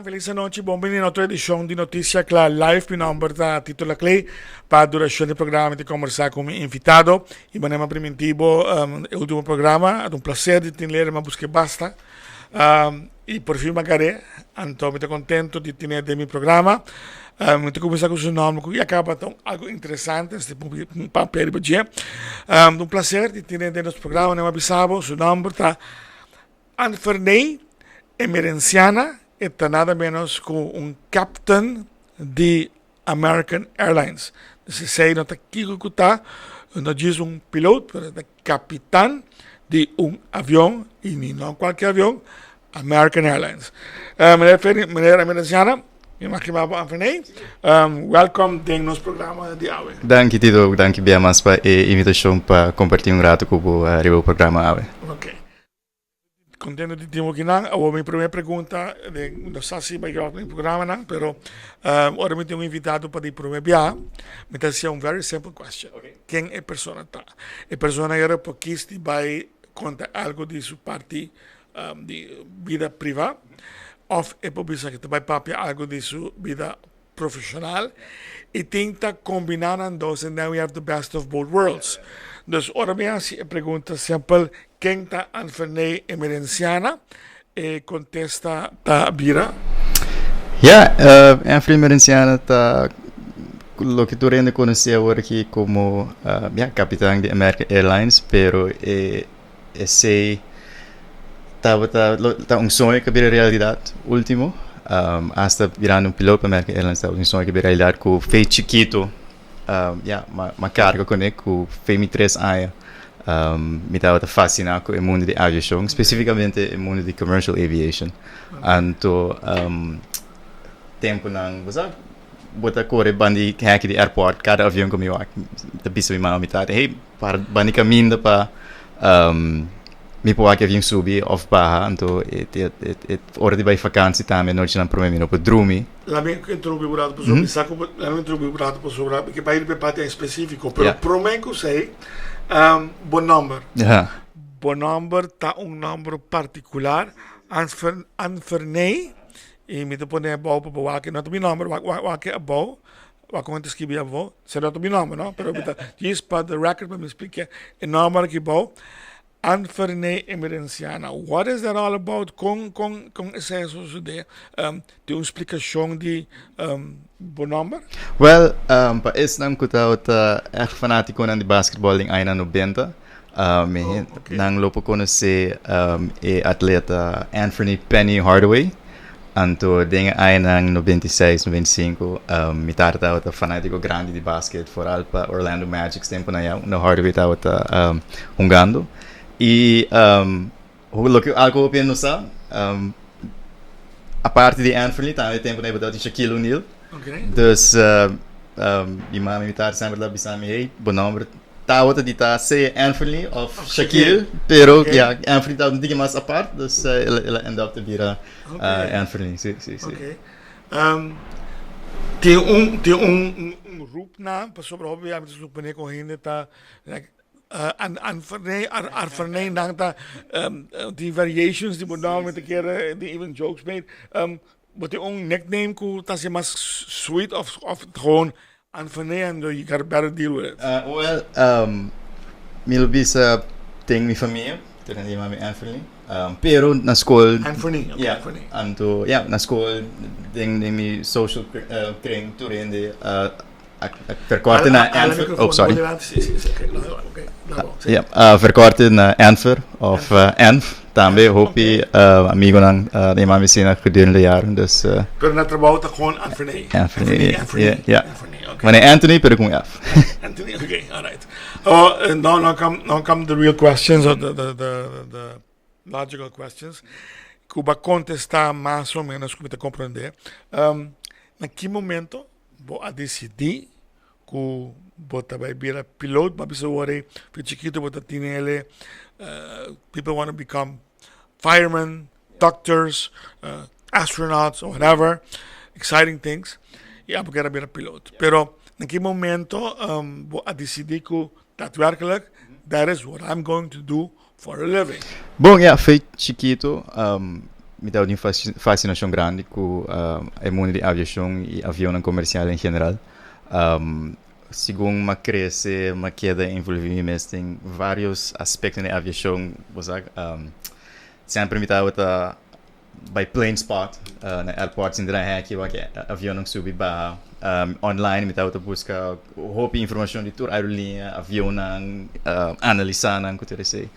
Feliz anochi. Bon bini na otro edicion di Noticia Cla Live. Mi nomber ta Tito Laclay. Pa duracion di programa mi ta conversa cu mi invitado. Y manera mi a priminti bo e ultimo programa, a ta un placer di tin lere, mi a busca basta. Y por fin mi a gar'é. Anto mi ta contento di tin'é den mi programa. Mi ta cuminsa cu su nomber cu ya caba ta algo interesante. Este papia riba dje. Un placer di tin'é den nos programa. Manera mi a bisa bo, su nomber ta Anferney Emerenciana, e ta nada menos ku un captain di American Airlines. Dus esei no ta kiko ku ta, no djis un piloot, pero e ta kapitan di un avion, i ni no kualke avion, American Airlines. Meneer Emerenciana, mi mag yama bo Anferney, welkom den nos programa di awe. Danki Tito, danki bia mas pa e invitashon pa komparti un rato ku bo riba bo programa awe. Ok. Contento di tin bo kinan. Awor mi primer pregunta, den no sa si bai graba den programanan, pero ora mi tin un invitado pa di primer bia, mi ta hacia un very simple question. Ken e persona ta? E persona era por kis di bai conta algo di su parti di bida priva of e por bisa cu ta bai papia algo di su bida profesional y tin ta combina nan dos and then we have the best of both worlds. Dus ora mi haci e pregunta simpel ken ta Anferney Emerenciana e contesta ta bira. Ya, Anferney Emerenciana ta loke tur hende conoce awor aki como ya capitan di American Airlines pero e Esey tabata ta un soño cu a bira realidad ultimo. Hasta birando un piloto pa American Airlines tabata un soño cu a bira realidad cu fe chikito ya m'a carga cune cu fe mi tres aña mi tabata fascina cu e mundo di aviacion, specificamente e mundo di commercial aviation. Anto temponan bo sa bo ta core banda di heki di airport cada avion cu mi wak ta bisa mi mama mi tata hey Para bani caminda pa mi por wak e avion subi of baha, anto e ora di bai vakantie tambe anochinan prome mi no por drumi. Laat mi interrumpi un rato pasobra mi sa cu laat mi interrumpi un rato pasobra mi ke bai riba e parti en specifico, pero prome cu esey bo nomber. Bo nomber ta un nomber particular, Anferney, y mi ta pone abao pa bo wak, no ta mi nomber, wak abao. Wak kon ta skibi abo. Esei no ta mi nomber no, pero mi ta djis pa the record pa mi splika e nomber aki bou. Anferney Emerenciana. What is that all about? Kon kon kon esei a sosode? Tin un splikashon di bo nomber? Well, pa esnan ku tabata ègt fanatikonan di basketball den añanan nobenta, nan lo por konosé e atleta Anfernee Penny Hardaway. Anto den e añanan 96, 95, mi tata tabata fanátiko grandi di basket, foral pa Orlando Magic tempunan ya unda Hardaway tabata hungando. I loke algu hopi hende no sa, aparte di Anfernee tambe tempunan ei tabatin Shaquille O'Neal. Dus mi mama i mi tata semper ta bisa mi, hey, bo nòmber Tabata di ta sea Anthony of Shaquille, pero ya Anthony tabata un tiki mas apart, dus el a end up ta bira Anthony, si, si, si. Okay. Tin un, tin un, un roepnaam, pasobra hopi bia mi ta supone ku hende ta like Anthony, Arferney, nan ta tin variations di bo nòmber, mi ta kere tin even jokes made. Bo tin un nickname ku ta hasi mas sweet of of gewoon Anthony and you got a better deal with it? Well, mi lo bisa den mi famia, tur hende yama mi Anthony, pero na skol. Anthony, ok, Ya, Anthony. anto ya, na skol den den mi social kring tur hende a verkorte na Hala Anfer, microfoon oh sorry. bo dilanti, si, si, si, ok, ok, bravo, si. Ya, verkorte na Anfer of Anf tambe hopi amigonan ta yama mi asina gedurende jaren, dus. Pero na trabou ta gewoon Anferney. Anferney, Anferney, ya, ya. Anferney, ok. Mane Anthony pero ku un F. Anthony, ok, alright. Oh, now, now come, now come the real questions or the, the, the, the logical questions. Ku bo a kontestá mas o menos ku mi ta komprendé. Na ki momento bo a disidí ku bo ta bai bira piloot? Bo a bisa wor ei for chikito bo ta tene el people wanna become firemen, doctors, astronauts or whatever, exciting things, y abo kier a bira piloot. Pero na ki momento bo a disidí ku daadwerkelijk that is what I'm going to do for a living? Bon, ya, for chikito. mi tabatin fascinashon grandi ku e mundu di aviashon i avionnan komersial en general. Segun m'a krese, m'a keda envolví mi mes den vários aspekto di aviashon. Bo sa, semper mi tabata bai plane spot na airport sinti nan hèki wak e avionnan subi baha. Online mi tabata buska hopi informashon di tur aerolínea, avionnan, analisá nan ku tur esei.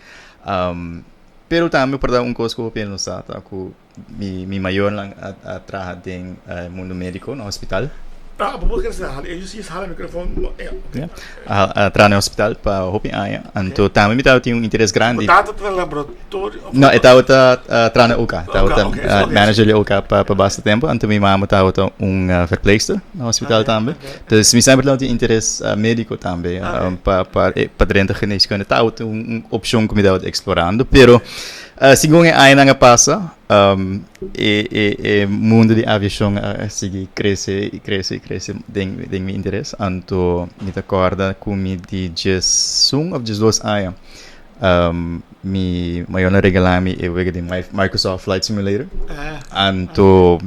Pero tambe por ta un kos ku hopi hende no sa ta ku Mi mi mayornan a a traha den e mundu médiko na hospital. Ah, bo por kere hala ellos si hala microfoon. Ja. Ja. A a traha na hospital pa hopi aña. Anto tambe mi tabata tin un interes grandi. Bo tata ta na laboratorio? No, e tabata traha na OK. Tabata manager di OK pa pa basta tempu. Anto mi mama tabata un verpleegster na hospital tambe. Dus mi semper tabata tin interes médiko tambe pa pa pa drenta geneeskunde tabata un opshon ku mi tabata eksplorando. Pero Segun e añanan a pasa, e e mundo di aviashon a sigui krese i krese i krese den den mi interes. Anto mi ta kòrda ku mi di diesun òf diesdos aña mi mayornan a regalá mi e wega di Microsoft Flight Simulator. Anto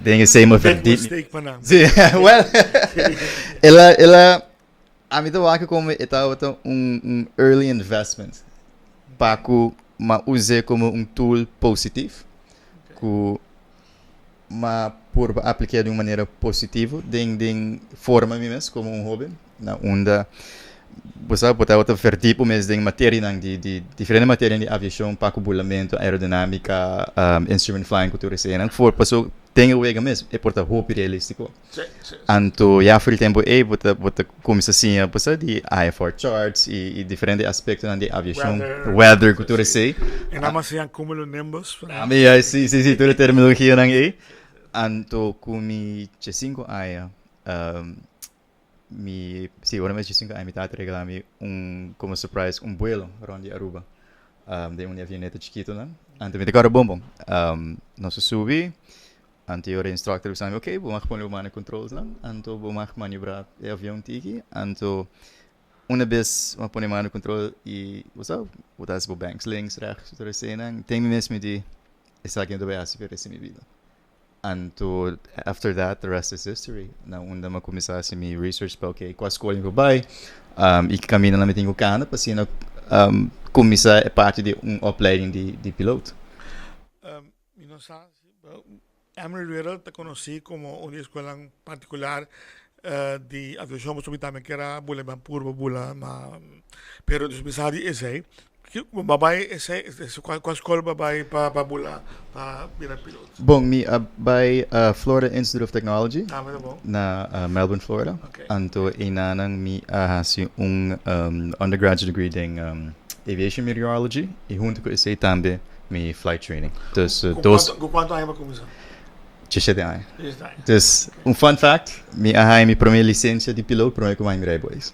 den esei mi a Big mistake pa nan. Sí, well, el a el a Ami ta wak como e tabata un un early investment pa cu m'a us'e como un tool positiv cu m'a purba aplica di un manera positivo den den forma mi mes como un hoben na unda bo sa bo tabata verdiep bo mes den materianan di di diferente materianan di aviacion pa cu bulamento, aerodinamica, instrument flying cu tur eseinan for paso den e wega mes e por ta hopi realistico. Anto ya for di tempu ei bo ta bo ta kuminsá siña bo sa di IFR charts i i diferente aspektonan di aviashon, weather ku tur esei. E nan mas siña cumulonimbus. Ami ya si si si tur e terminologianan ei. Anto ku mi diesinku aña mi si ora mi diesinku aña mi tata regala mi un komo surprise un buelo rònt di Aruba den un di avioneta chikitonan. Anto mi ta kòrda bon bon. Nos a subi. Anto e instructor bisa mi, ok, bo mag pone bo man na controls nan, anto bo mag maniobra e avion tiki. Anto una bes bo a pone man na control y bo sa, bo ta haci bo banks links, rechts, tur eseinan, ten mi mes mi di, esaki no ta bay haci pa e rest di mi bida. Anto after that the rest is history. Na unda mi a cuminsa haci mi research pa ok, cua scol mi por bay y ki camindanan mi tin cu cana pa asina cuminsa e parti di un opleiding di piloot. Mi no sa si Emory Riddle ta konosí komo un di e eskuelanan partikular di aviashon pasobra mi tambe kier a bula mi a purba bula ma pero mi sa di esei. Bo a bai esei kua skol bo a bai pa bula pa bira pilot? Bon mi a bai Florida Institute of Technology na Melbourne Florida anto einanan mi a hasi un undergraduate degree den aviation meteorology i hunto ku esei tambe Mi flight training. Dus Ku dos. Kuantu, ku kuantu aña bo kuminsá? Diesshete aña. Diesshete aña. Dus un fun fact, mi a haña mi promé lisensia di piloot promé ku mi a haña mi rijbewijs.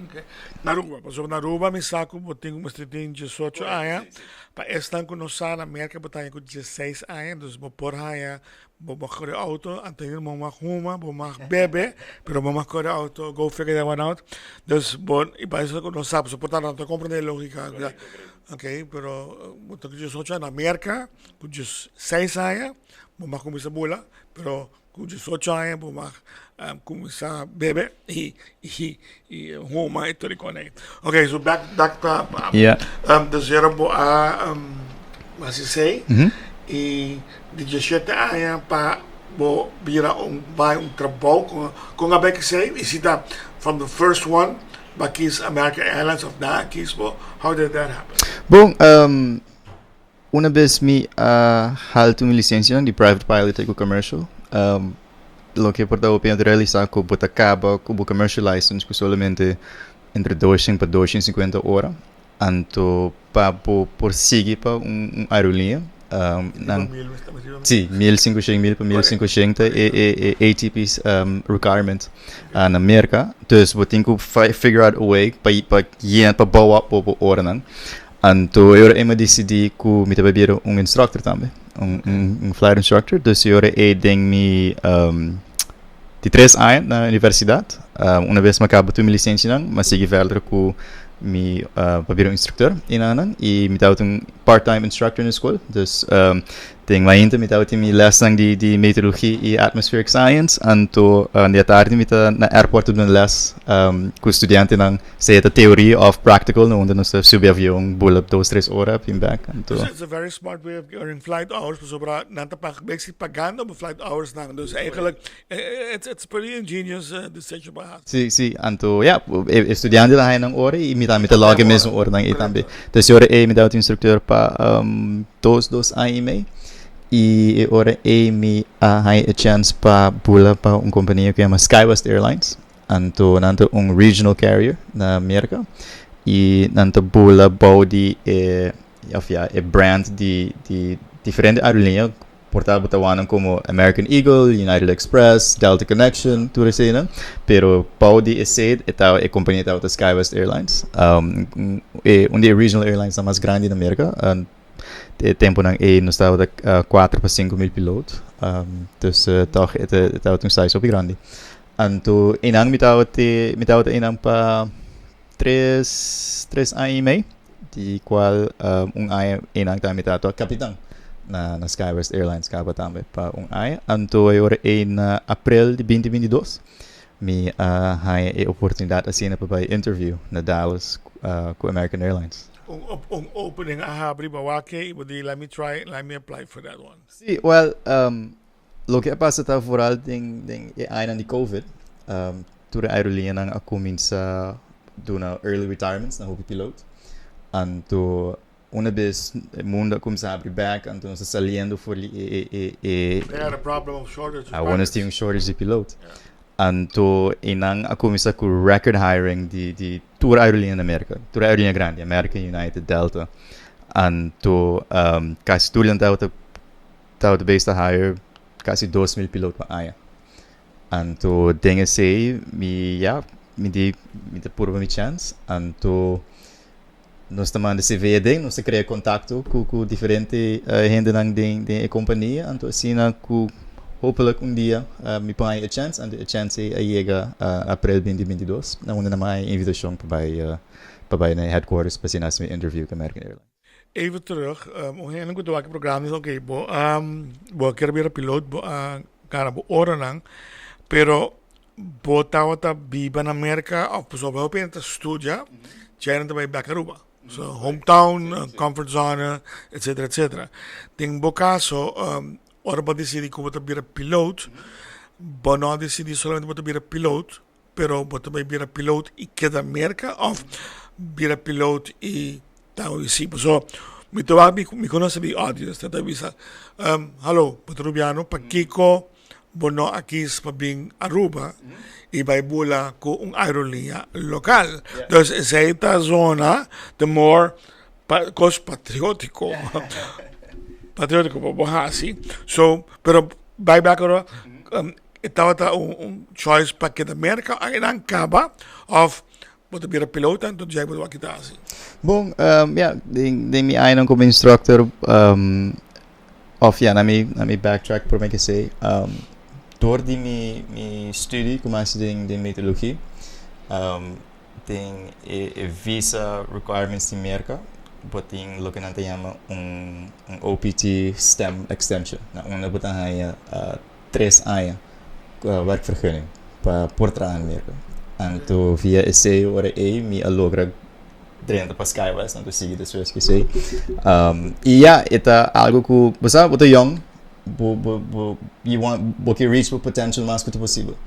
Ok. Na Aruba, pasobra na Aruba mi sa ku bo tin ku mester tin diesocho aña. Pa esnan ku no sa, na Merka bo ta haña ku diesseis aña, dus bo por haña, bo bo kore outo, anto hende bo mag huma, bo mag bebe, pero bo mag kore outo, go figure that one out. Dus bo, i pa esnan ku no sa, pasobra por ta nan no ta komprendé e lógika. Ok, pero bo ta ku diesocho aña na Merka, ku diesseis aña bo mag kuminsá bula, pero ku diesocho aña bo mag kuminsá bebe i i huma i tur e kos ei. Ok, so back back pa pa dus yera bo a hasi esei i di diesshete aña pa bo bira un bai un trabou kon kon a bai ku esei i si ta from the first one Ba kies American Airlines of nan a kies bo? How did that happen? Bon, una bes mi a haltu mi licencianan di private pilot te ku commercial, loke por ta hopi a realisa ku bo ta kaba ku bo commercial license ku solamente entre 200 pa 250 ora, anto pa bo por sigui pa un aerolinea nan si 1500 mil pa 1500 ta e e e ATP requirement na Merka dus bo tin ku figure out a way pa pa yena pa bou up bo bo oranan anto e ora ei mi a disidí ku mi ta bai bira un instructor tambe un un flight instructor dus e ora ei den mi di tres aña na universidat una bes mi a kaba tur mi lisensianan mi a sigui verder ku. Mi pa bira un instructor enanan y mi tabata un part time instructor na school. Dus den mainta mi tabata tin mi lesnan di di meteorologie y atmospheric science anto di atardi mi ta na airport ta duna les cu studiantenan sea ta theorie of practical na unda nos ta subi avion bula dos tres ora bin bek anto. It's a very smart way of earning flight hours pasobra nan ta paga basically pagando bo flight hours nan dus eigenlijk It's pretty ingenious decision pa hasi. Si, si. Anto, ya, e studiante ta haña nan ora i mi tambe ta lòg e mesun oranan ei tambe. Dus e ora ei mi tabata instruktor pa dos, dos aña i mei. I e ora ei mi a haña e chèns pa bula pa un kompania ku yama SkyWest Airlines. Anto nan ta un regional carrier na Merka i nan ta bula bou di e, òf ya, e brand di di diferente aerolínea. Por ta bo ta wak nan komo American Eagle, United Express, Delta Connection, tur eseinan. Pero bou di esei e ta e kompania tabata SkyWest Airlines. E un di e regional airlinesnan mas grandi na Merka. E tempunan ei nos tabata kuater pa 5000 piloot. Dus tòg e tabata un size hopi grandi. Anto einan mi tabata mi tabata einan pa tres tres aña i mei. Di cual un aña einan tambe mi tabata capitan na na SkyWest Airlines caba tambe pa un aña. Anto e ora ei na april di 2022 mi a haña e oportunidad asina pa bai interview na Dallas cu American Airlines. Un un opening a habri pa wak i bo di let me try, let me apply for that one. Si, well, loke a pasa ta vooral den den e añanan di covid, tur e aerolineanan a cuminsa duna early retirements na hopi piloot. Anto una bes e mundo a cuminsa habri bek, anto nos ta saliendo for di e e e They had a problem of shortage of Awor nos tin un shortage di piloot. Anto einan a cuminsa cu record hiring di di tur aerolinea na Merca, tur aerolinea grandi, American, United, Delta. Anto casi tur nan tabata Tabata bezig ta hire casi 2000 piloot pa aña. Anto den esey mi ya mi di mi ta purba mi chance. Anto nos ta manda CV aden, nos ta crea contacto cu cu diferente hendenan den den e compania. Anto asina cu hopelijk un dia mi por haña e chance. Anto e chance ey a yega april 2022 na unda nan a haña invitacion pa bay pa bay na e headquarters pa asina haci mi interview cu American Airlines. Even terug, un hende ku ta wak e programa dice, ok, bo a bo a kier bira piloot, bo a gana bo oranan, pero bo tabata biba na Merka of pasobra hopi hende ta studia, djei nan ta bai bek Aruba. So hometown, comfort zone, etcetera, etcetera. Den bo kaso, ora bo a disidi ku bo ta bira piloot, bo no a disidi solamente bo ta bira piloot, Pero bo ta bay bira piloot y keda Merca of bira piloot y ta si paso mi ta wak mi conoce mi audience ta bisa hallo bo ta Rubiano pakico bo no a kies pa bin Aruba y bay bula cu un aerolinea local dus esey ta zona the more cos patriotico patriotico pa bo haci so pero bay bek ora. E tabata un un choice pa keda Merca a nan caba of bo ta bira piloto anto djei bo ta wak kita haci? Bon, ya, den den mi añanan como instructor of ya, na mi na mi backtrack prome ke esey, door di mi mi studie ku mi a hasi den den meteorologie, den e e visa requirements di Merca bo tin loke nan ta yama un un OPT stem extension, na unda bo ta haña 3 aña werkvergunning pa por traha na Merka. Anto via esei ora ei mi a logra drenta pa SkyWest, anto sigui despues ku esei. I ya, e ta algu ku, bo sa, bo ta yong, bo bo bo you want, bo ke reach bo potential mas ku ta posibel.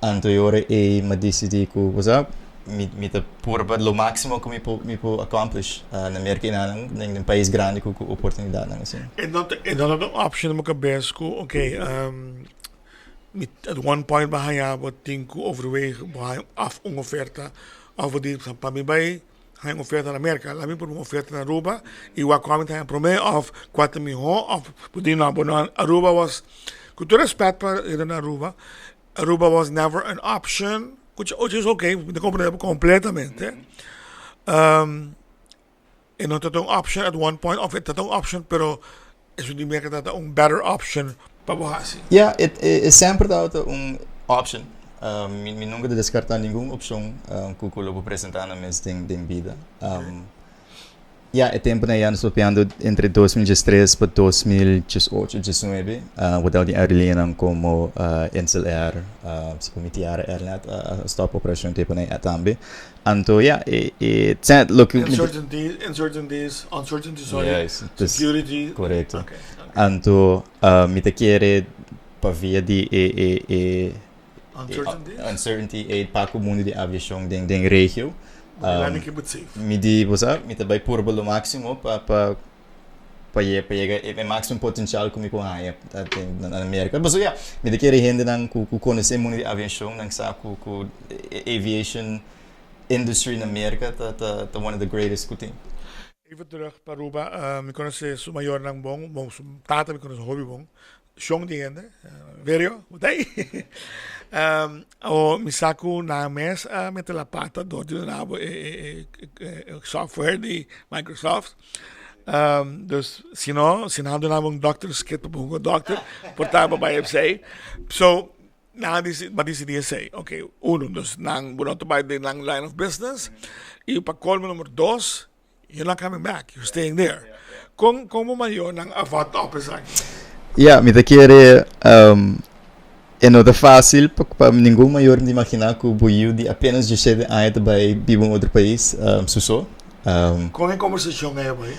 Anto e ora ei mi a disidí ku, bo sa, mi mi ta purba lo máksimo ku mi por mi por accomplish na Merka i nan den den pais grandi ku ku oportunidatnan asina. E no ta e no ta un option den bo kabes ku okay mi at one point bo haña bo tin ku overweeg bo haña òf un oferta òf bo di pa mi bai haña un oferta na Merka laat mi pone un oferta na Aruba i wak kua mi ta haña promé òf kua ta mihó òf bo di no bo no Aruba was ku tur rèspèt pa hende na Aruba Aruba was never an option, which which is okay, mi ta comprende completamente. Um, e no ta un option at one point, of e ta un option, pero esun di Merca ta un better option pa bo hasi. Ja, e, e, e semper tabata un option. Mi nunka ta deskartá ningun opshon ku lo por presentá na mes den bida. Ya, e tempunan ya nos papiando entre 2013 pa 2018, 19, ku tabata tin aerolíneanan komo Insel Air, si ku mi Tiara Airnet a stòp operashon tempunan ei tambe. Anto ya, e e loke Uncertainty, uncertainties, uncertainty sorry, security. Korekto. Anto mi ta kere pa via di e e e uncertainty e pa ku mundu di aviashon den den regio. Mi di bo sa mi ta bai purba lo máksimo pa pa pa ye pa yega e máksimo potensial ku mi por haña den na Amerika. Pasobra ya mi ta kere hendenan ku ku konosé mundu di aviashon nan sa ku ku e aviation industry na Merka ta ta ta one of the greatest ku tin. Even terug pa Aruba mi konosé su mayornan bon, bon su tata mi konosé hopi bon. Shon di hende, verio, bo ta ei? Awo mi sa ku nan mes a mete la pata dor di duna bo e software di Microsoft. Dus si no, si nan duna bo un doctor's kit pa bo hunga doctor, por ta bo bai esei. So, nan a disi, bo a disidi esei. Ok, uno, dus nan, bo no ta bai den nan line of business. I pa kolmo number dos, You're not coming back, you're staying there. Kon kon bo mayornan a vat op esaki? Ja, mi ta kere um, e no ta fácil pa, pa ningun mayor di imaginá ku bo yu di apenas 17 aña ta bai biba un otro pais um, su so. Um, Kon e konversashon ei a bai?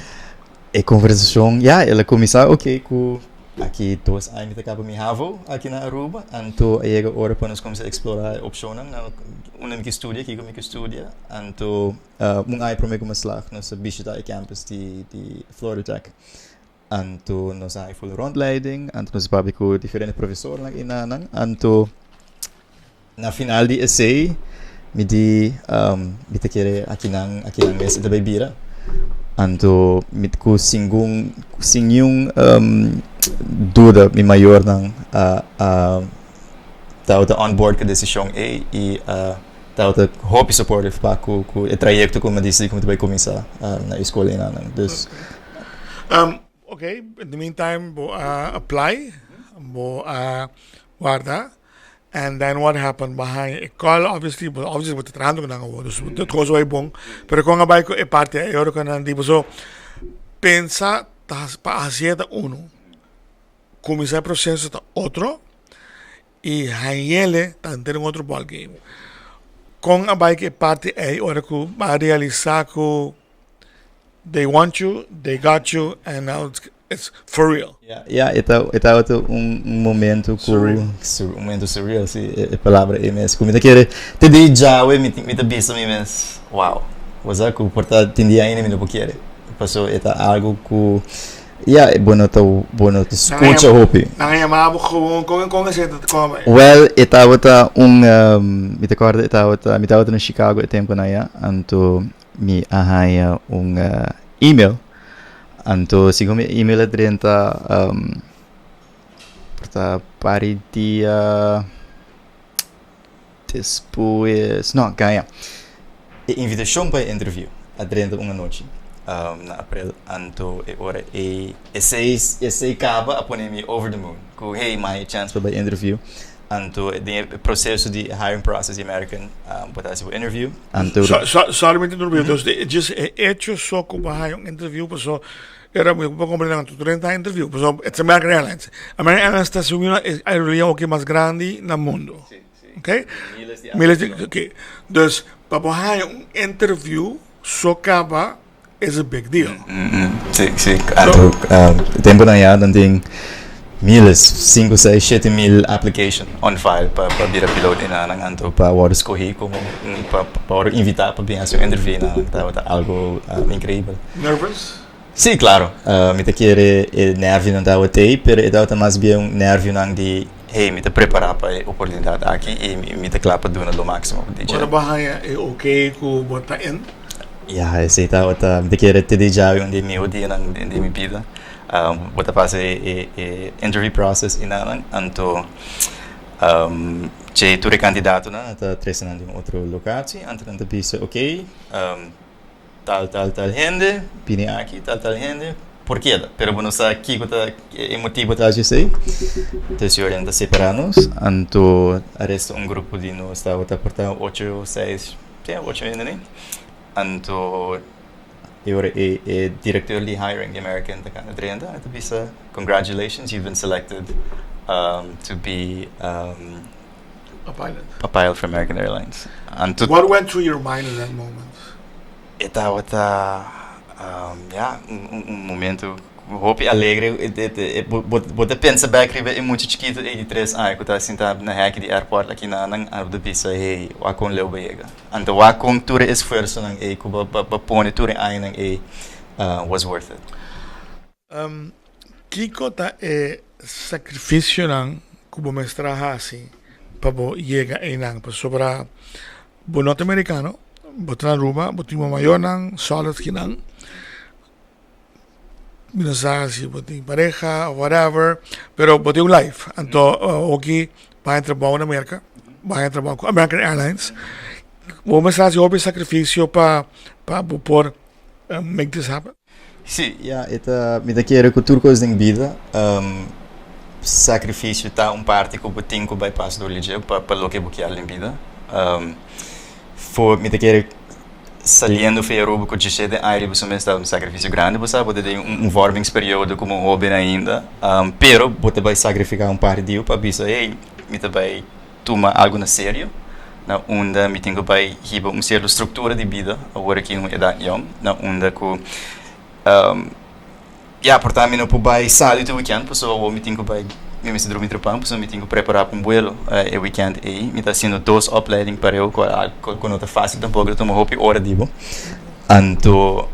E konversashon, ja, el a kuminsá oké ku aki 2 aña mi ta kaba mi havo aki na Aruba, anto a yega ora pa nos kuminsá eksplorá e opshonnan na unda mi ke studia, kiko mi ke studia, anto Un aña promé ku mi a slag nos a bishitá e campus di di Florida Tech. Anto nos a haña full rondleiding, anto nos a papia ku diferente profesornan enanan. Anto na final di esei mi di mi ta kere akinan akinan mes e ta bai bira. Anto mi ku singun sin niun duda mi mayornan a a tabata on board ku e desishon ei i a Tabata hopi supportive pa ku ku e trayekto ku mi a disidi ku mi ta bai kuminsá na e skol einanan. Dus. Ok, in the meantime bo a apply, bo a warda and then what happened? Bo a haña e call obviously, bo obviously bo ta trahando ku nan awor, dus tur kos a bai bon, pero kon a bai ku e parti ei ora ku nan di boso pensa ta pa hasié ta uno, kuminsá e proseso ta otro. I hañele ta henter un otro ballgame. Kon a bai ku e parti ei ora ku bo a realisá ku they want you, they got you and now it's for real? Ya, ya, e ta e tabata un un momento ku Surreal. Un momento surreal, si, e palabra ei mes. Ku mi ta kere te di djawe mi mi ta bisa mi mes, wow, bo sa ku por ta tin dia ainda mi no por kere. Paso e ta algu ku Ya, bo no ta, bo no ta skucha hopi. Nan a yama bo gewoon, kon, kon esei ta kon a bai? Wel, e tabata un, mi ta kòrda e tabata, mi tabata na Chicago e tempunan ya, anto mi a haña un email, anto segun mi email a drenta por ta par di dia despues, no, gaña, e invitashon pa e interview a drenta un anochi na aprel, anto e ora ei esei esei kaba a pone mi over the moon ku hey mi haña chèns pa bai interview, anto den e proseso di hiring process di American bo ta hasi bo interview, anto. Sorry mi ta interrumpí, dus djis e echo so ku bo haña un interview paso Era mi por comprende nan tur ta interview pasobra it's American Airlines. American Airlines ta asumi una aerolínea hoki mas grandi na mundo. Ok? Miles di ok. Dus pa bo haña un interview so caba is a big deal. Si, si. Anto e temponan ya nan tin miles, sinku, seis, shete mil application on file pa pa bira piloto enanan. Anto pa wòrdu skohí komo pa pa wòrdu invitá pa bin hasi un interview enanan tabata algo increibel. Nervous? Sí, claro. Mi ta kere e nervionan tabata ei, pero e tabata mas bien un nervionan di, hey, mi ta prepará pa e oportunidat aki i mi ta kla pa duna lo máksimo di dje. Ora bo haña e oké ku bo ta in? Ya, esei tabata, mi ta kere te di djawe un di e mihó dianan den mi bida. Bo ta pasa e e interview process i nan, anto dje tur e kandidatonan a ta trese nan den un otro lokatie, anto nan ta bisa, oké, Tal, tal, tal hende, bini aki, tal, tal hende, por keda, pero bo no sa kiko ta e motibo tras di esei. Entonces e ora nan ta separa nos, anto a resta un grupo di nos tabata por ta ocho, seis, si ocho hende ni. Anto e ora e e directeur di hiring di American ta cana drenta e ta bisa, Congratulations, you've been selected to be A pilot. a pilot for American Airlines. Anto What went through your mind at that moment? E tabata ya un momento hopi alegre. Bo ta pensa bek riba e mucha chikitu ei di tres aña ku ta sinta na hèki di airport aki na nan a ta bisa, hey, wak kon leu bo yega. Anto wak kon tur e esfuersonan ei ku bo a pone tur e añanan ei was worth it. Kiko ta e sakrifisionan ku bo mester a hasi pa bo yega einan? Pasobra bo no ta merikano, bo ta na Aruba, bo tin bo mayornan, solid kinan. Mi no sa si bo tin pareha o whatever, pero bo tin un life. Anto hoki bai a trabou na Merka, bai a trabou ku American Airlines. Bo mester hasi hopi sakrifisio pa pa bo por make this happen? Si, ya, e ta, mi ta kere ku tur kos den bida, sakrifisio ta un parti ku bo tin ku bai pas dor di dje pa pa loke bo kier den bida. For, mi ta kere saliendo for Aruba ku djishete aña riba su mes ta un sakrifisio grandi, bo sa, bo ta den un vormingsperiodo komo hoben ainda, pero bo ta bai sakrifiká un parti di bo pa bisa, hey, mi ta bai tuma algu na serio, na unda mi tin ku bai hiba un sierto struktura di bida awor aki un edat yòn, na unda ku ya por ta mi no por bai sali tur wikènt pasobra awor mi tin ku bai mi mester drumi trempan pasobra mi tin ku prepará pa un buelo e wikènt ei. Mi ta hasiendo dos opleiding pareu ku ku no ta fásil tampoko, ta tuma hopi ora di bo. Anto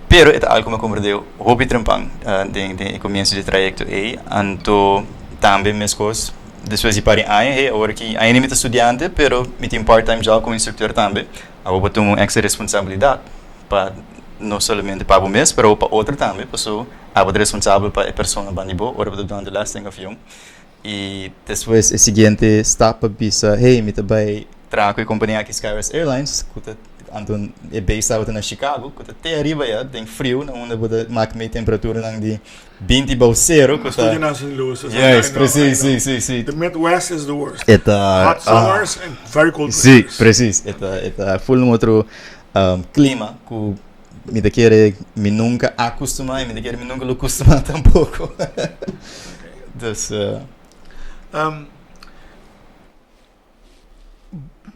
pero e ta algu ku mi a komprendé hopi trempan den den e komienso di e trayekto ei. Anto tambe meskos. Despues di par di aña, hey, awor aki ainda mi ta studiante, pero mi tin part time job como instructor tambe. Awor bo tuma un extra responsabilidad pa no solamente pa bo mes, pero pa otro tambe, paso abo ta responsabel pa e persona banda di bo ora bo ta dunando les den avion. Y despues e siguiente stap pa bisa, hey, mi ta bay traha cu e compania aki Skywest Airlines, cu ta anto e base tabata na Chicago, cu ta te ariba ya den friu, na unda bo ta mak mei temperaturanan di 20 bou cero cu ta. Studio na St. Louis. Yes, precies, si, si, si. The Midwest is the worst. E ta. Hot summers and very cold Si, winters. precies. E ta, e ta full un otro clima cu mi ta kere mi nunca a custuma y mi ta kere mi nunca lo custuma tampoco. Dus.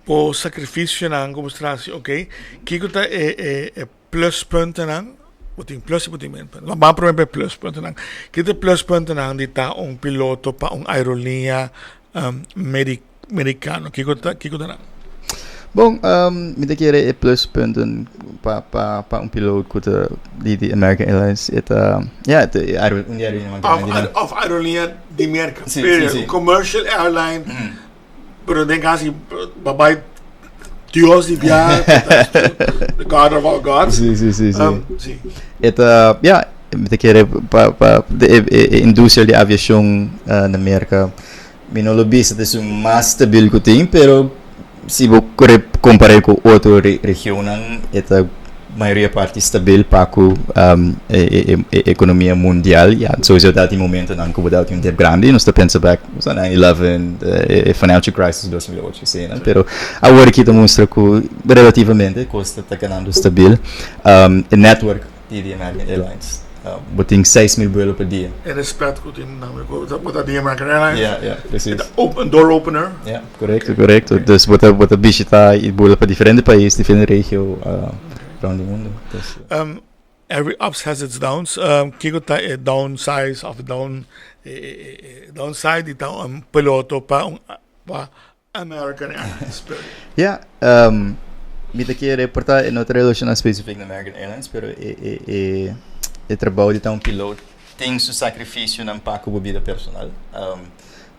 Bo sacrificionan cu bo ta haci, ok, kico ta e e e pluspuntennan? Bo tin plus y bo tin minpunten. Ban prome pa e pluspuntennan. Kico ta e pluspuntennan di ta un piloto pa un aeroliña mericano? Kico ta kico ta nan? Bon, mi ta kere e pluspunten pa pa pa un piloot cu ta di di American Airlines e ta, ya, e ta e un di aeroliñanan grandi. Of aeroliña di Merca. Un commercial airline. Pero den casi babay Dios di bia, the God of all gods. Sí, sí, sí, sí. Sí. E ta, ja, mi ta kere pa, pa de, e, e, e industria di aviacion uh, na Merca, mi no lo bisa ta esun mas stabil ku tin, pero si bo kore kompar'é ku otro re, regionnan, e ta mayoria parti stabil pa ku um, e, e, e, e ekonomia mundial. Ja, sowieso ta tin momentonan ku bo ta tin un dip grandi, nos ta pensa bek Sa 9/11, e financial crisis 2008 asina, pero awor aki ta mustra ku relativamente kos ta ganando stabil. E network di di American Airlines, bo tin 6000 buelo pa dia. E respet ku tin nan bo ta di American Airlines. Ya, ya, precies. E ta open, door opener. Ya, korekto, korekto. Dus bo ta bo ta bishita i bula pa diferente pais, diferente regio rond di mundu. Every ups has its downs. Kiko ta e downsize of down e downside di ta un piloto pa un pa American Airlines? Ja, mi ta kere por ta e no ta relaciona specific na American Airlines, pero e e e e trabou di ta un piloto tin su sacrificionan pa cu bo bida personal.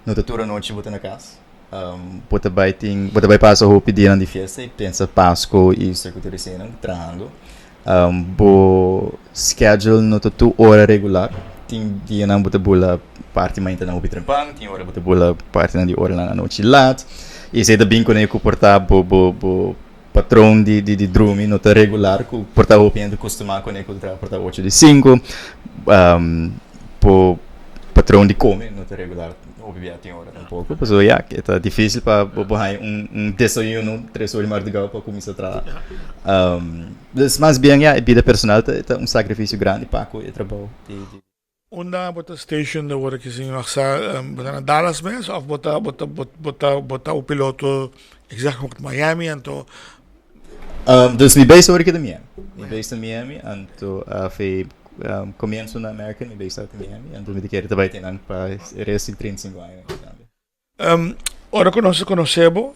No ta tur anochi bo ta na cas. Bo ta bai tin bo ta bai pasa hopi dianan di fiesta y pensa Pasco, Easter cu tur eseinan trahando. Bo schedule no ta tur ora regular. Tin dianan bo ta bula parti maintanan hopi trempan, tin ora bo ta bula partinan di oranan anochi lat. I esei ta bin kuné ku por ta bo bo bo patron di di di drumi no ta regular ku por ta hopi hende kustumá kuné ku ta traha por ta ocho di sinku. Bo patron di come no ta regular hopi bia tin ora tampoco. Pasobra ya, e ta dificil pa bo por haña un desayuno 3 or di mardugá pa cuminsa traha. Dus mas bien ya, e bida personal ta un sacrificio grandi pa cu e trabou di. Unda bo ta station awor aki señor Aksa? Bo ta na Dallas mes of bo ta bo ta bo ta bo ta un piloto exactamente Miami anto? Dus mi base awor aki ta Miami. Mi base ta Miami anto fe comienzo na American mi base ta Miami anto mi ta kere ta bai te nan pa e resto di 35 aña tambe. Ora ku nos a konosé bo,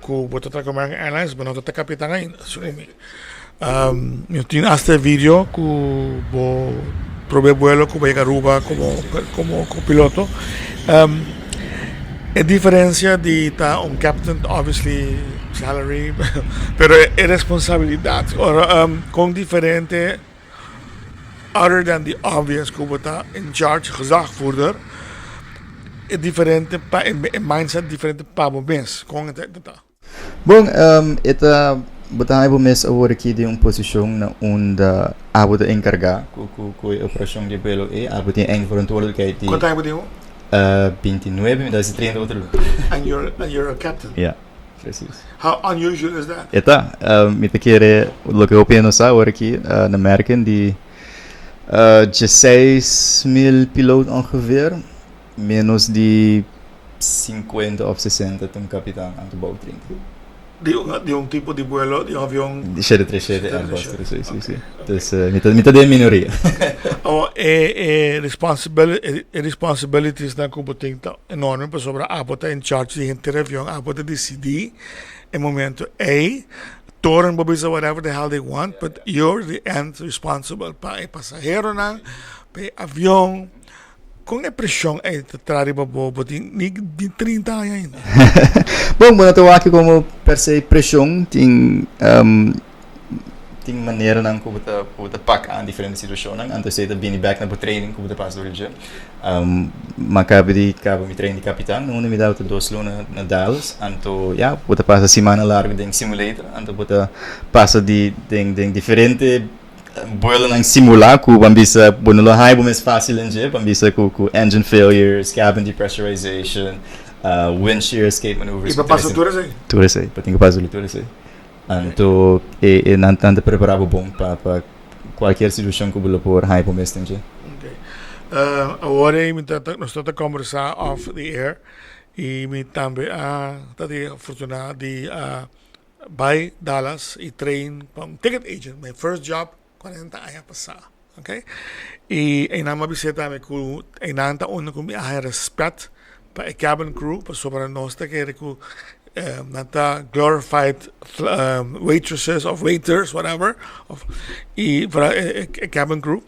ku bo ta traha ku American Airlines, bo no ta kapitan ainda, segun mi. Mi tin asta e video ku bo promé buelo ku bo yega Aruba komo komo kopiloto. E diferensia di ta un captain, obviously salary, pero e responsabilidat, ora kon diferente Other than the obvious ku bo ta in charge, gezagvoerder, e diferente pa e mindset diferente pa bo mes, kon e ta? Bon, e ta, bo ta haña bo mes awor aki den un posishon na unda abo ta enkargá ku ku e operashon di vuelo ei, abo tin e verantwoordelijkheid di. Kuantu aña bo tin? 29, mi ta hasi 30 otro luna. And you're a captain? Ya. Precies. How unusual is that? E ta. Mi ta kere loke hopi hende no sa awor aki na Merken di 16.000 piloot ongeveer, menos di 50 of 60 ta un kapitan anto bou 30. Di un tipo di buelo, di un avion? Di 737 Airbus, si, si, si. Dus mi ta den minoria. Awor e e responsibilitiesnan ku bo tin ta enorme pasobra abo ta in charge di henter avion, abo ta disidí e momento ei, toren bo bisa whatever the hell they want but you're the end responsible pa e pasaheronan, pa e avion. Kon e preshon ei ta traha riba bo? Bo tin ni 30 aña ainda. Bon, bo no ta wak komo per se preshon. Tin tin maneranan ku bo ta ku bo ta pak aan diferente situashonnan. Anto esei ta bini bèk na bo training ku bo ta pasa dor di dje. Mi a kaba di kaba mi training di kapitan. Unda mi tabata 2 luna na Dallas. Anto ya, bo ta pasa simana largu den simulator. Anto bo ta pasa di den den diferente Buelonan simulá ku ban bisa bo no lo haña bo mes fásil den dje, ban bisa ku ku engine failures, cabin depressurization, wind shear escape maneuvers. I pa pasa tur esei? Tur esei, bo tin ku pasa tur esei. Anto e e nan nan ta prepará bo bon pa pa kualkier situashon ku bo lo por haña bo mes den dje. Oké. Awor ei mi ta nos ta ta kombersá off the air i mi tambe a ta di afortuná di a Bai Dallas y train pa un ticket agent, my first job 40 aña pasá, ok. Y einan mi a bis'é tambe cu einan ta unda cu mi a haya respet pa e cabin crew pasobra nos ta kere cu nan ta glorified waitresses of waiters whatever y e cabin crew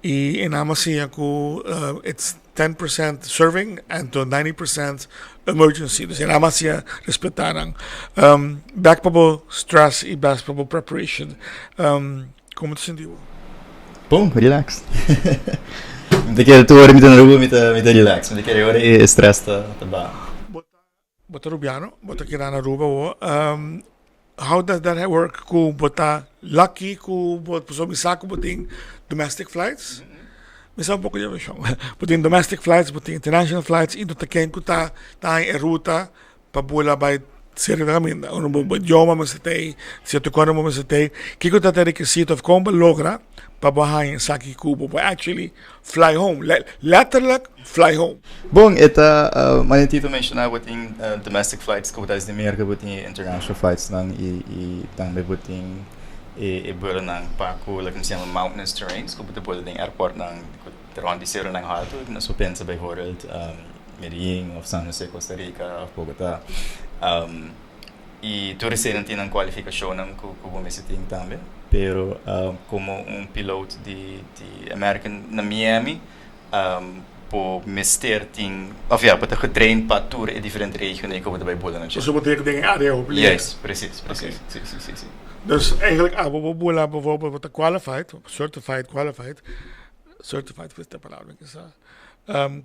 y einan mi a siña cu it's 10% serving anto 90% emergency. Dus nada mas ya respetá nan. Back pa bo stress y back pa bo preparation. Como te sinti bo? Bon, relax. Mi ta kere tur ora mi ta na Aruba mi ta mi ta relax. Mi ta kere ora e stress ta ta baha. Bo ta Rubiano, bo ta keda na Aruba awo. How does that work ku bo ta lucky ku bo pasobra mi sa ku bo tin domestic flights. Mi sa un poko di aviashon. Bo tin domestic flights, bo tin international flights i no ta ken ku ta ta haña e ruta pa bula bai sierto kaminda. Ora bo idioma mester ta ei, sierto kos bo mester ta ei. Kiko ta ta rekisito òf kon bo logra pa bo haña esaki ku bo por actually fly home, letterlijk fly home. Bon, e ta manera Tito menshoná bo tin domestic flights ku bo ta hasi di Merka, bo tin e international flights nan i tambe bo tin e buelonan pa ku loke nos yama mountainous terrains ku bo ta bula den airportnan ku ta rònt di seronan haltu. Nos por pensa bijvoorbeeld Medellin òf San Jose Costa Rica òf Bogota. I tur eseinan tin nan kualifikashonnan ku bo mester tin tambe. Pero komo un piloot di American na Miami bo mester tin of ya bo ta getrain pa tur e diferente regionen ku bo ta bai bula na dje. Pasobra bo tin ku den e área hopi lihé. Juist, precies, precies. Si, si, si, si. Dus eigenlijk abo bo bula bijvoorbeeld bo ta qualified, certified qualified, certified ta e palabra mi sa.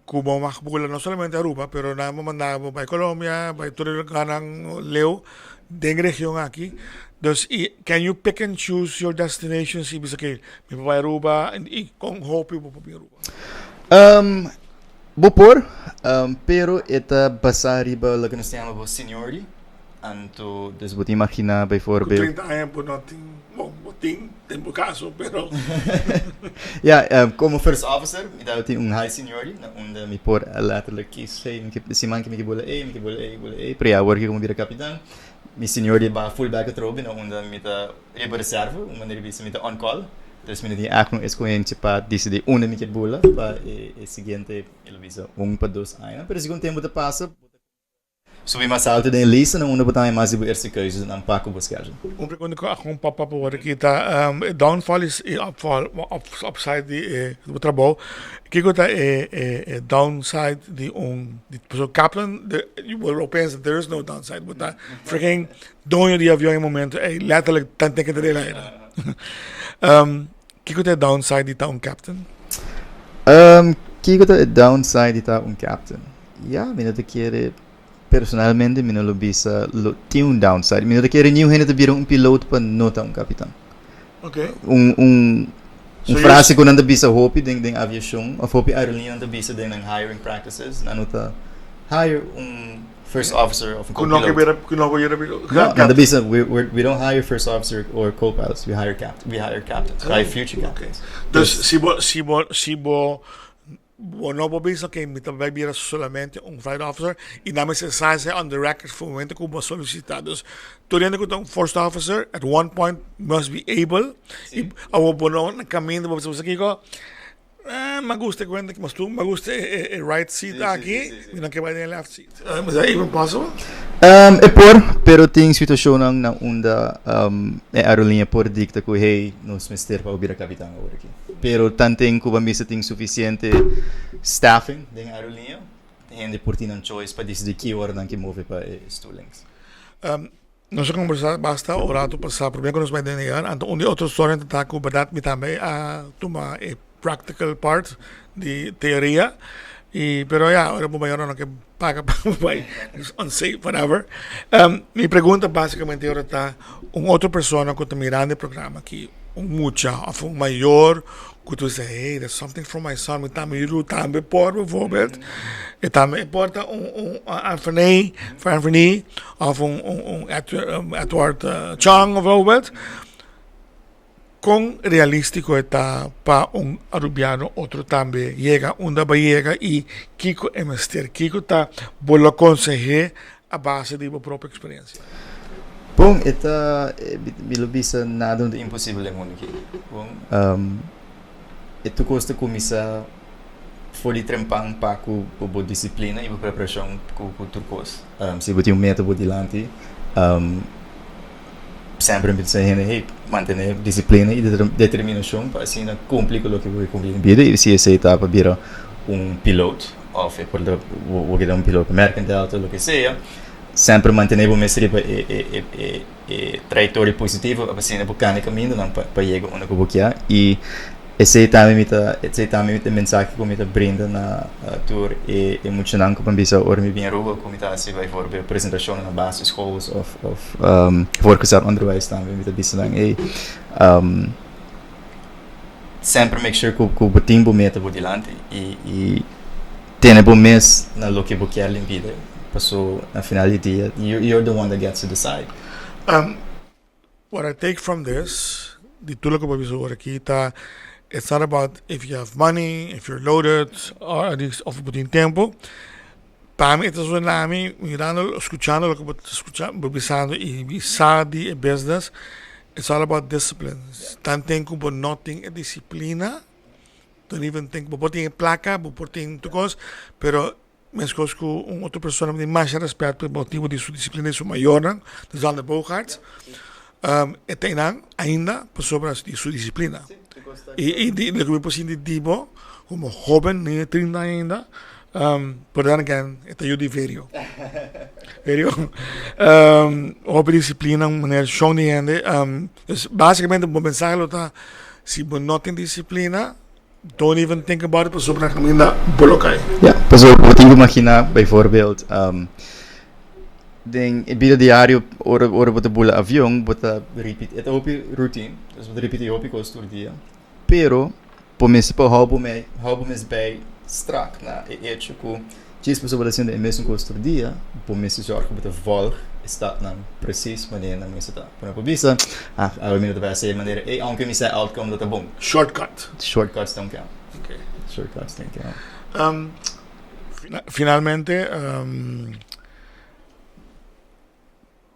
Ku bo mag bula no solamente Aruba pero nan bo manda bo bai Colombia bai tur e lugarnan leu. Den region aki. Dus i can you pick and choose your destinations i bisa ke mi por bai Aruba i kon hopi bo por bin Aruba? Bo por, pero e ta basá riba loke nos ta yama bo seniority. Anto, dus bo ta imaginá Ku bijvoorbeeld. 30 aña bo no tin, bon, bo tin den bo kaso, pero. Ja, komo first officer mi tabatin un high seniority na unda mi por a letterlijk kies, hey, mi ke siman ke mi ke bula ei, mi ke bula ei, bula ei, pero ya awor ke komo bira kapitan, mi seniority a baha full bek atrobe na unda mi ta riba reserve, un manera di bisa mi ta on call, dus mi no tin ègt un escogencia pa disidí unda mi ke bula pa e siguiente, mi lo bisa un pa dos añanan, pero segun tempu ta pasa bo ta. Subi mas alto den e lista na unda bo ta haña mas di bo eerste keuze dan pa ku bo schedule. Un pregunta ku a kon pop up awor aki ta e downfall i upfall upside di e bo trabou. Kiko ta e e downside di un di pasobra Kaplan bo pensa there is no downside bo ta freaking doño di avion e momento ey letterlijk tan teken ta den aire. Kiko ta e downside di ta un captain? Kiko ta e downside di ta un captain? Ya, mi no ta kere, personalmente mi no lo bisa lo tin un downside. Mi no ta kere niun hende ta bira un piloot pa no ta un kapitan. Ok. Un, un, So un you frase ku nan ta bisa hopi den, den aviashon, of hopi aerolíneanan ta bisa den nan hiring practices, nan no ta hire un first officer of un Ku no ke co-piloot. bira, ku no ke bira piloot. No, nan ta bisa, we, we, we don't hire first officer or co-pilots, we hire capt, we hire captains, we hire future Ok. captains. Dus Dus, si bo, si bo, si bo Bo no por bisa ke mi ta bai bira solamente un flight officer y nan mester sa esei on the record for momento ku bo solicita. Dus tur hende ku ta un first officer at one point must be able y awor bo no na kaminda bo bisa bo sa kiko eh mi a gusta e kuenta mas tu mi a gusta e right seat aki mi no ke bai den e left seat. Is that even possible? E por, pero tin situashonnan na unda e aerolínea por dikta ku hey nos mester pa bo bira kapitan awor aki. Pero tanten ku bo mester tin sufisiente staffing den aerolínea, hende por tin nan choice pa disidí ki ora nan ke move pa e stoel links. Nos a kombersá basta un rato pasá promé ku nos bai den e yar, anto un di otro storia ta ta ku bèrdat mi tambe a tuma e practical part di teoria y pero ya ora bo mayornan no ke paga pa bo bai it's unsafe whatever. Mi pregunta basicamente ora ta un otro persona ku ta mirando e programa aki un mucha of un mayor ku ta bisa hey there's something for my son mi tambe yu tambe por bijvoorbeeld e tambe e por ta un un Anthony Anthony of un un Edward Chang bijvoorbeeld. Kon realístiko e ta pa un arubiano otro tambe yega unda bo yega i kiko e mester? Kiko ta bo lo konseh'é a base di bo propio eksperensia? Bon, e ta, mi lo bisa nada no ta imposibel den mundu aki. Bon, e tur kos ta kuminsá for di trempan pa ku bo disiplina i bo preparashon ku tur kos. Si bo tin un meta bo dilanti, Semper mi ta bisa hende, hey, mantené disiplina i determinashon pa asina kumpli ku loke bo ke kumpli den bida. I si esei ta pa bira un pilot òf e por ta bo ke ta un pilot pa American Delta, loke sea, semper mantené bo mes riba e trayektoria positivo pa asina bo kanda e kamindanan pa yega unda ku bo kia. I Esei tambe mi ta, esei tambe mi ta e mensahe ku mi ta brinda na tur e e muchanan ku por bisa ora mi bin Aruba ku mi ta hasi bijvoorbeeld presentashonnan na basisschool of of voortgezet onderwijs tambe mi ta bisa nan ey semper make sure ku ku bo tin bo meta bo dilanti i i tene bo mes na loke bo kier den bida paso na final di dia you you're the one that gets to decide. What I take from this, di tur loke bo a bisa ora aki ta, it's not about if you have money, if you're loaded, or at least of bo tin tempo. Pa mi e ta suena mi mirando, scuchando loke bo ta scucha, bo bisando y mi sa di e business, it's all about discipline. Tanten cu bo no tin e disciplina, don't even think, bo por tin e placa, bo por tin tur cos, pero Meskos ku un otro persona mi tin masha rèspèt pa e motibu di su disiplina di su mayornan, de Zander Bogaerts. E ta einan ainda pasobra di su disiplina. I di loke mi por sinti di bo komo hóben, ni e trinta aña ainda, pero then again e ta yu di Verio. Verio. Hopi disiplina, un manera shon di hende. Dus básikamente bo mensahe lo ta si bo no tin disiplina, Don't even think about it pasobra na kaminda bo lo kai. Ja, pasobra bo tin ku imaginá bijvoorbeeld. Den e bida diario ora ora bo ta bula avion bo ta ripiti e ta hopi routine dus bo ta ripiti hopi kos tur dia pero bo mester por hou bo mei hou bo mes bij strak na e hecho ku djis pasobra bo ta haciendo e mesun kos tur dia bo mester zorg ku bo ta volg e stapnan precies manera nan mester ta bo no por bisa ah awe mi no ta bai haci e manera ey aunke mi sa e outcome lo ta bon. Shortcut. Shortcuts don't count. Shortcuts don't count. Finalmente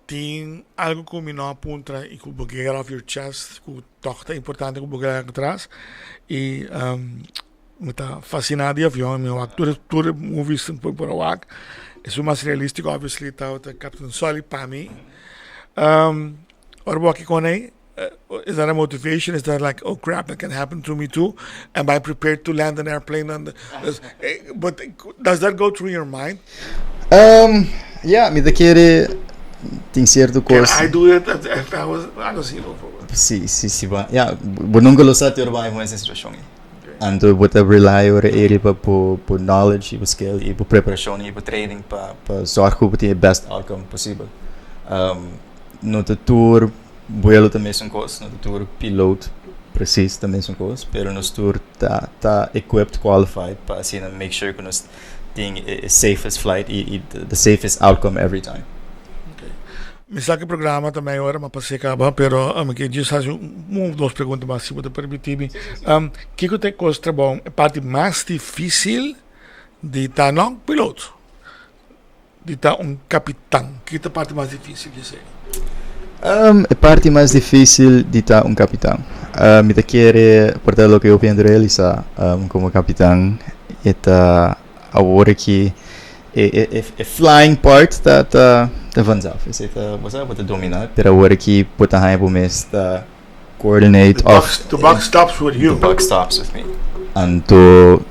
tin algo ku mi no a puntra i ku bo ke get off your chest ku tòg ta importante ku bo ke laga atras i mi ta fasiná di avion mi a wak tur tur e movies ku por a wak esun mas realístiko obviously tabata Captain Sully pa mi ora bo wak e konei. Is that a motivation? Is that like, oh crap, that can happen to me too? Am I prepared to land an airplane on the... Does, eh, but does that go through your mind? Ja, mi ta kere tin cierto Can cos. I do it if I was... Algo así, bijvoorbeeld. Si, si, si ba, ja, bo nunca lo sa te ora bo haña e situacion ei. Anto bo ta rely ora ei riba bo bo knowledge i bo skill i bo preparacion i bo training pa pa zorg ku bo tin e best outcome posibel. No ta tur Vuelo ta mesun kos, no ta tur piloot precies ta mesun kos, pero nos tur ta ta equipped, qualified pa asina make sure ku nos tin e safest flight i i the safest outcome every time. Mi sa ku e programa ta mei ora, ma pas'é kaba, pero mi ke djis hasi un of dos pregunta mas si bo ta permití mi. Kiko ta e kos trabou, e parti mas difísil di ta no piloot? Di ta un kapitan? Ki ta parti mas difísil di esei? E parti mas difísil di ta un kapitan? Mi ta kere por ta loke hopi hende realisá komo kapitan e ta awor aki e e flying part ta ta ta vanzelf. Esei ta bo sa bo ta dominá pero awor aki bo ta haña bo mes ta coordinate of The buck stops with you. The buck stops with me. Anto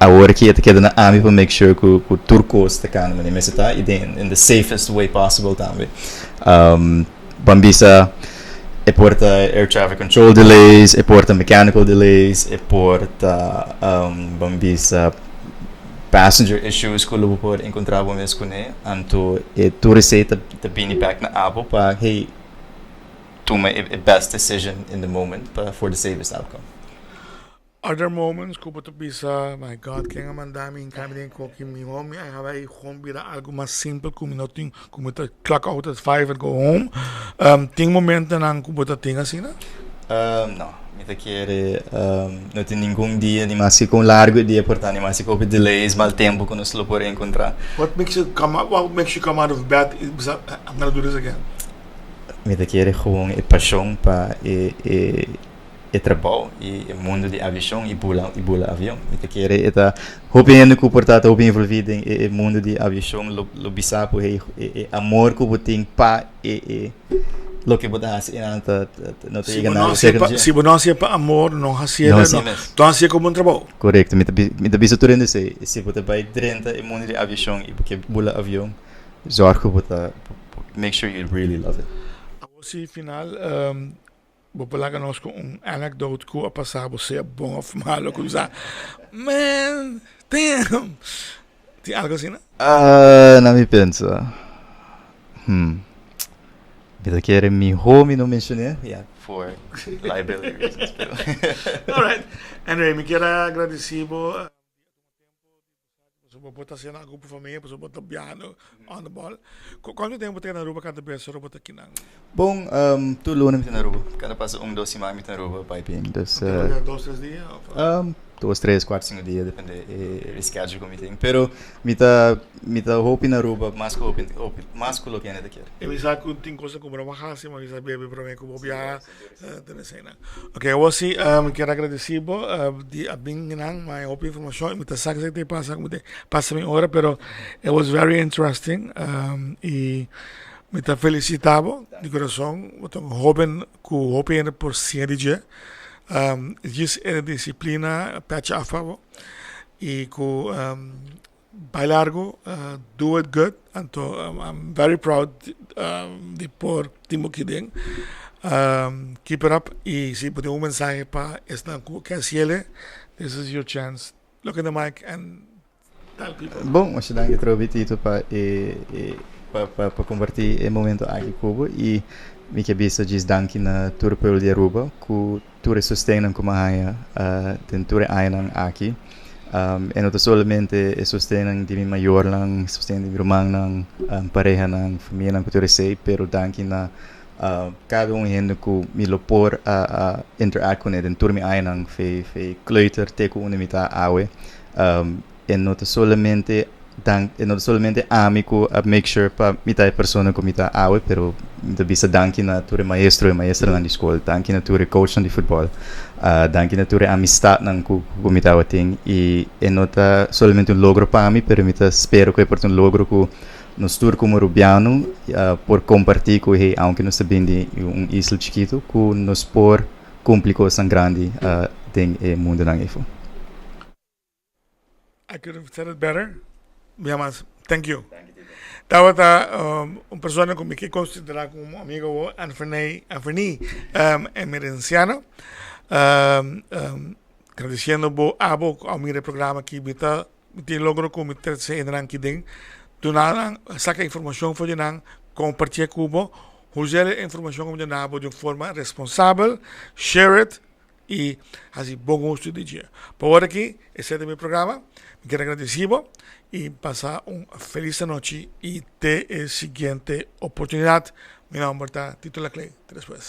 awor aki e ta keda na ami pa make sure ku ku tur kos ta kanda manera mester ta i den in the safest way possible tambe. Ban bisa e por ta air traffic control delays, e por ta mechanical delays, e por ta ban bisa passenger issues ku lo bo por enkontra bo mes kuné. Anto e tur esei ta ta bini bek na abo pa hey Tuma e best decision in the moment pa for the safest outcome. Are there moments ku bo ta bisa, my God, ken a manda mi hinka mi den koki? Mihó mi a habai gewoon bira algu mas simpel ku mi no tin ku mi ta clock out at five and go home. Tin momentonan ku bo ta tin asina? No, mi ta kere no tin ningun dia ni maske kon largu e dia por ta, ni maske hopi delays, mal tempu ku nos lo por enkontrá. What makes you come out, what makes you come out of bed i bisa, I'm gonna do this again? Mi ta kere gewoon e pashon pa e e e trabou i e mundu di aviashon i bula i bula avion. Mi ta kere e ta hopi hende ku por ta ta hopi envolví den e e mundu di aviashon lo lo bisa ku hey e e amor ku bo tin pa e e loke bo ta hasi einan ta no ta Si yega bo no nada hasié serka pa dje. si bo no hasié pa amor no hasié No no hasié mes. no hasié komo un trabou. Korekto mi ta mi ta bisa tur hende esei si bo ta bai drenta e mundu di aviashon i bo ke bula avion zorg ku bo ta Make sure you really love it. Awor si final bo por laga nos ku un anecdote ku a pasa bo sea bon of malo ku bisa man damn tin algo asina? Na mi pensa hmm mi ta kere miho mi no menshone ya for liability reasons pero. Alright anyway mi kier a gradisi bo. Pasobra bo ta haciendo algo pa famia, pasobra bo ta biahando on the ball. Cuanto tempo bo ta keda na Aruba cada bes ora bo ta kinan? Bon, tur luna mi ta na Aruba. Cada pasa un, dos siman mi ta na Aruba bai bin. Dus. Bo ta keda dos, tres dia of? Dos, tres, cuatro, cinco dia, depende e schedule cu mi tin. Pero mi ta, mi ta hopi na Aruba mas cu hopi, hopi, mas cu loke hende ta kere. I mi sa cu tin cosnan cu bo no por haci, ma mi sa bebe prome cu bo biaha. Den eseinan. Ok, awor si mi kier agradeci bo di a bin nan, ma e hopi informacion y mi ta sa kiko ta pasa, mi ta pasa mi ora, pero it was very interesting y mi ta felicita bo di corazon, bo ta un hoben cu hopi hende por siña di dje, djis e disciplina pecha af pa bo y cu Bai largo, do it good, anto I'm very proud di por tin bo aki den. Keep it up y si bo tin un mensahe pa esnan cu ke haciele, this is your chance. Look in the mic and tell people. Bon, masha danki atrobe Tito pa e. pa pa pa kompartí e momento aki ku bo i mi ke bisa djis danki na tur pueblo di Aruba ku tur e sostennan ku mi a haña den tur e añanan aki. E no ta solamente e sostennan di mi mayornan, sosten di mi rumannan, parehanan, famianan ku tur esei, pero danki na kada un hende ku mi lo por a interact kuné den tur mi añanan, fe fe kleuter te ku unda mi ta awe. E no ta solamente dan e no ta solamente ami ku a make sure pa mi ta e persona ku mi ta awe pero mi ta bisa danki na tur e maestro e maestranan di skol danki na tur e coachnan di futbòl danki na tur e amistatnan ku ku mi tabatin i e no ta solamente un logro pa mi pero mi ta spera ku e por ta un logro ku nos tur komo rubiano por kompartí ku hey aunke nos ta bin di un isla chikitu ku nos por kumpli kosnan grandi den e mundonan efo. I could have said it better. Mi mas, thank you. Tabata um, un persona ku mi ke konsiderá komo amigo wo, Anferney, Anferney um, Emerenciano. Um, um, gradiciendo bo abo ku a mira e programa aki. Mi ta mi tin logro ku mi trese hendenan aki den. Duna nan, saka informashon for di nan, kompartié ku bo. Usa e informashon ku mi duna bo di un forma responsabel. Share it. y haci bon uso di dje. Pa ora aki esey ta mi programa. Mi kier a gradici bo y pasa un feliz anochi y te e siguiente oportunidad. Mi nomber ta Tito Laclay. Te despues.